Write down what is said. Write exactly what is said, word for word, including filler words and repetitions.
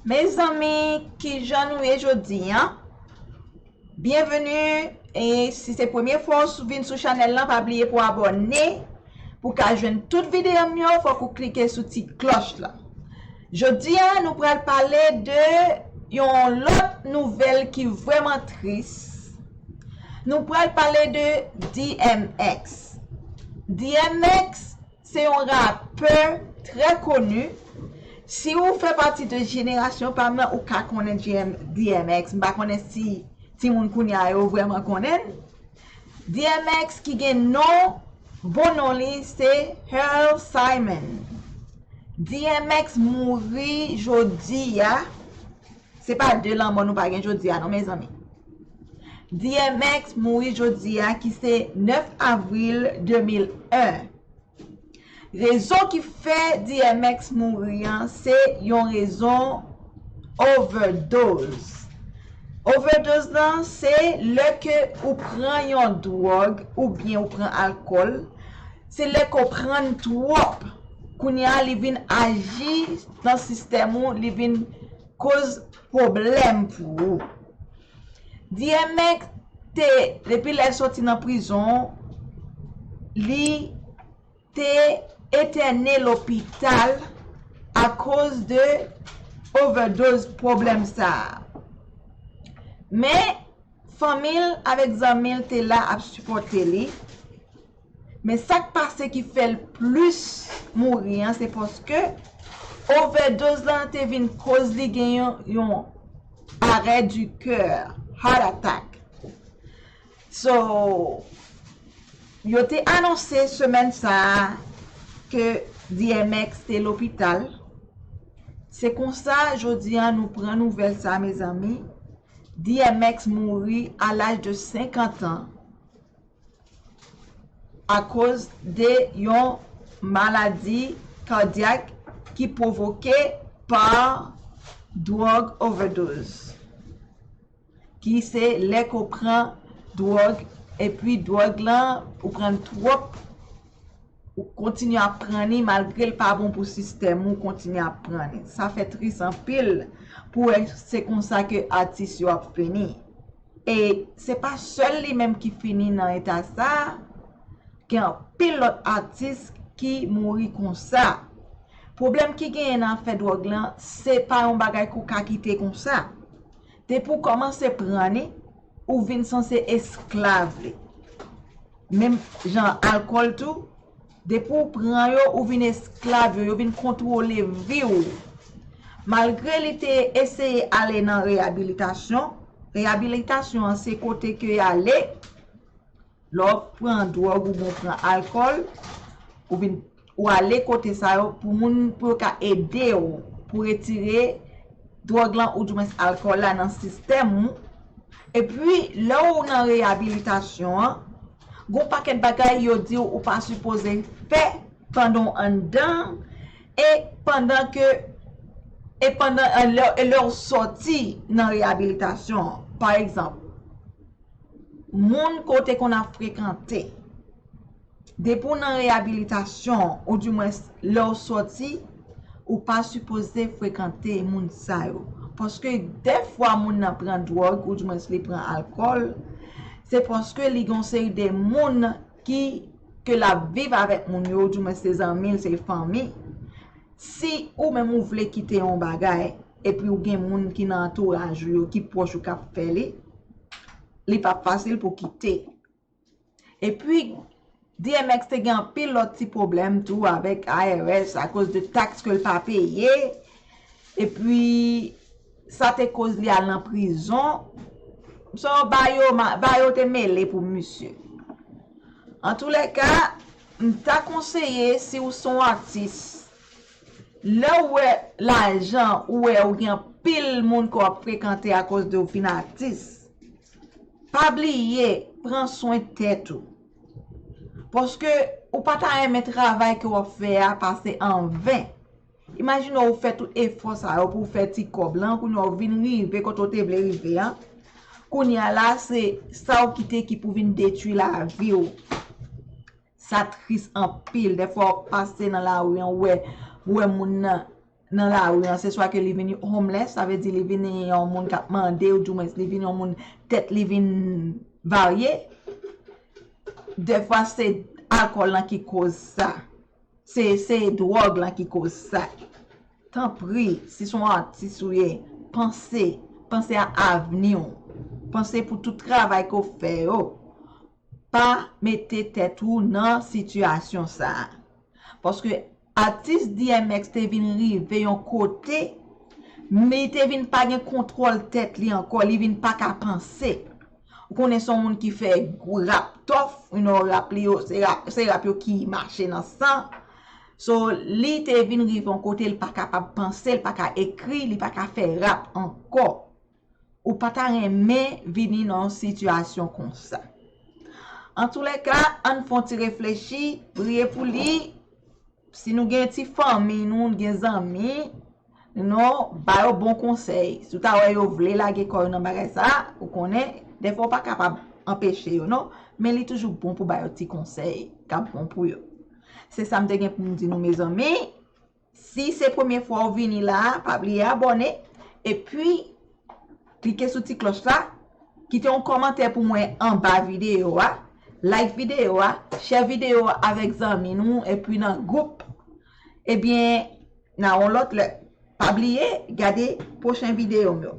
Mezanmi, kijan nou ye jodi a? Byenveni, e si se premye fwa w vin sou chanèl lan, pa bliye pou abòne, pou ka jwenn tout videyo m yo, fòk ou klike sou ti klòch la. Jodi a, nou pral pale de yon lòt nouvèl ki vrèman tris. Nou pral pale de D M X. D M X se yon rapè trè koni. Si ou fè pati de jenerasyon pa m nan, ou ka konnen D M, D M X. M pa konnen si timoun kounye a yo vrèman konnen l. D M X ki gen non, bon non li se Earl Simon. D M X mouri jodi a. Se pa de lanmò nou pa gen jodi a non, mezanmi. D M X mouri jodi a ki se nèf avril de mil en. Rezon ki fè D M X mouri an se yon rezon overdose. Overdose lan se lè ke ou pran yon dwòg oubyen ou pran alkòl, se lè ke w pran twòp. Kounye a li vin aji nan sistèm ou, li vin koz pwoblèm pou ou. D M X te, depi lè l soti nan prizon, li te entène lopital akoz de overdose, pwoblèm sa a. Men, fanmi l avèk zanmi l te la ap sipòte li. Men sa k pase ki fè l plis mouri an, se paske overdose lan te vin koz li gen yon, yon arrêt du cœur, heart attack. So, yo te anonse semèn sa a ke D M X te lopital. Se konsa, jodi a, nou pran nouvèl sa a, mezanmi. D M X mouri a laj de senkant an akoz de yon maladi kadyak ki pwovoke pa drug overdose, ki se lè ke w pran dwòg, epi dwòg lan, ou pran l twòp, ou kontinye ap pran li, malgre l pa bon pou sistèm ou, ou kontinye ap pran li. Sa fè tris anpil pou wè se konsa ke atis yo ap fini. E se pa sèl li menm ki fini nan eta sa a, gen anpil lòt atis ki mouri konsa. Pwoblèm ki genyen nan afè dwòg lan, se pa yon bagay ke w ka kite konsa. Depi w kòmanse pran li, ou vin sanse esklav li. Menm jan alkòl tou, depi w pran yo, ou vin esklav yo, yo vin kontwole vi w. Malgre li te eseye ale nan reyabilitasyon, reyabilitasyon an se kote ke y ale, lè w pran dwòg oubyen w pran alkòl, ou vin, ou ale kote sa yo pou moun, pou yo ka ede w pou retire dwòg lan oudimwens alkòl la nan sistèm ou. Epi, lè w nan reyabilitasyon an, gon pakèt bagay yo di w ou pa sipoze fè pandan w anndan, e pandan ke, e pandan, e lè, e lè w sòti nan reyabilitasyon an. Pa egzanp, moun ke w te konn ap frekante. Depi w nan reyabilitasyon, oudimwens lè w sòti, ou pa sipoze frekante moun sa yo. Paske dèfwa moun nan pran dwòg, oudimwens li pran alkòl, se paske li gen yon seri de moun ki, ke l ap viv avèk moun yo, oudimwens se zanmi l, se fanmi. Si ou menm ou vle kite yon bagay, epi ou gen moun ki nan antouraj ou yo, ki pwòch ou k ap fè li, li p ap fasil pou kite. Epi, D M X te gen anpil lòt ti pwoblèm tou avèk I R S akoz de taks ke l pa peye. Epi, sa te koz li al nan prizon. So, bagay yo, ma-, bagay yo te mele pou misye. Antoulèka, m ta konseye si w se yon atis, lè w wè lajan, ou wè ou gen anpil moun ke w ap frekante akoz de w fin atis, pa bliye pran swen tèt ou. Paske ou pa ta renmen travay ke w ap fè a pase an ven. Imajine w fè tout efò sa yo pou w fè ti kòb lan, kounye a w vin rive kote w te vle rive an. Kounye a la, se sa w kite ki pou vin detwi lavi w. Sa tris anpil. Dèfwa w ap pase nan lari an, ou wè, ou wè moun nan, nan lari an, se swa ke li vin homeless, sa vle di li vin yon moun k ap mande, ou dimwens li vin yon moun tèt li vin varye. Dèfwa se alkòl lan ki koz sa. Se, se dwòg lan ki koz sa. Tanpri, si se yon atis ou ye, panse, panse a avni w. Panse pou tout travay ke w fè yo. Pa mete tèt ou nan sitiyasyon sa a. Paske atis D M X te vin rive yon kote, men li te vin pa gen kontwòl tèt li ankò, li vin pa ka panse. Ou konnen se yon moun ki fè rap tough, you know, rap li yo, se rap, se rap yo ki mache nan san. So, li te vin rive yon kote, li pa kapab panse, li pa ka ekri, li pa ka fè rap ankò. Ou pa ta renmen vini nan yon sitiyasyon konsa. Antoulèka, ann fè yon ti reflechi, priye pou li. Si nou gen ti fanmi, nou gen zanmi, nou ba yo bon konsèy. Si w ta wè yo vle lage kò yo nan bagay sa, ou konnen, dèfwa w pa kapab anpeche yo, non. Men li toujou bon pou ba yo ti konsèy k ap bon pou yo. Se sa m te gen pou m di nou, mezanmi. Si se premye fwa w vini la a, pa bliye abòne, epi klike sou ti klòch la, kite yon kòmantè pou mwen anba videyo a, like videyo a, share videyo a avèk zanmi nou, epi nan gwoup. Ebyen, na yon lòt lè. Pa bliye gade pwochen videyo m yo.